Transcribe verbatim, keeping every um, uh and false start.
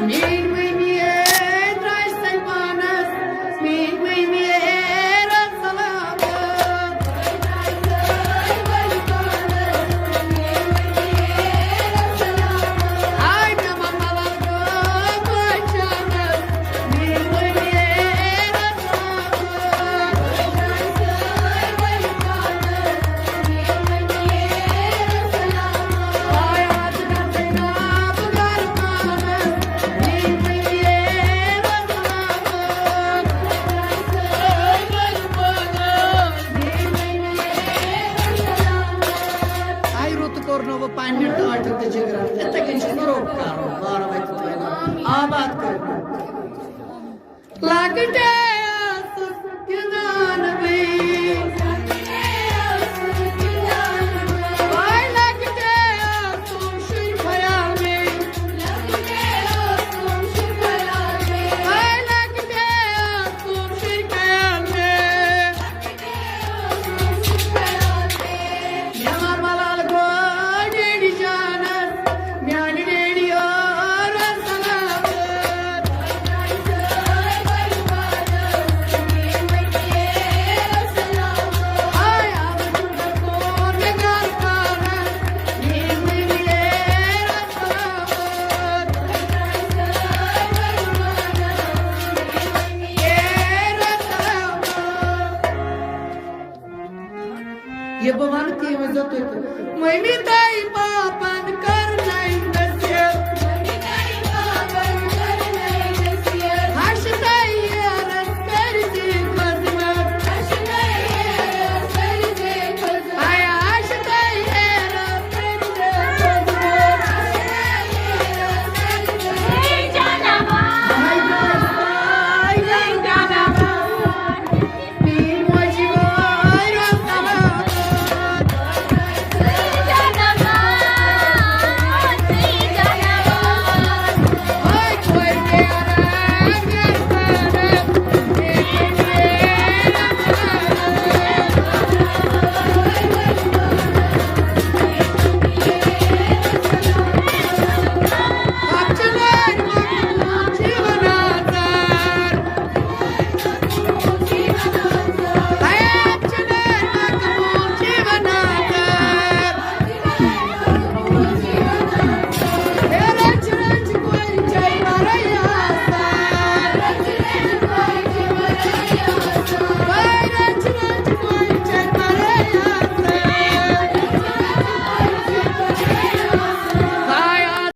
میٲنۍ مٔمی اے درٛاے سۄ پانس، میٲنۍ مٔمی اے رۄب سلامت۔ آے مےٚ ممل گوٚو پہچانس، میٲنۍ مٔمی اے رۄب سلامت۔ آے رُت کوٚر نہٕ وۄنۍ پننہِ ٹاٹھہِ تہٕ جِگرن، یِتھے کٔنۍ چھُ نہٕ روٚف کرُن، بارٕ وَتہِ تھٲوِنَو آباد کٔرِتھ۔ لۄکٹے ٲسٕس گِنٛدان بہٕ۔ وۄنۍ لۄکٹے ٲسٕم شُرۍ خیال مےٚ۔ وۄنۍ لۄکٹے ٲسٕم شُرۍ خیال مےٚ۔ مےٚ وَن ملال گوٚو ڈیڈی جانس، میانہِ ڈیڈی اور سلامت۔ آے آب چھُ گژھُن مےٚ گرٕ پانس، میٲنۍ مٔمی اے سلامت۔ اے سلامت۔ یہِ بہٕ وَنہٕ تی ؤنۍزیو تُہۍ تہٕ۔ مٔمی تۄہہِ پا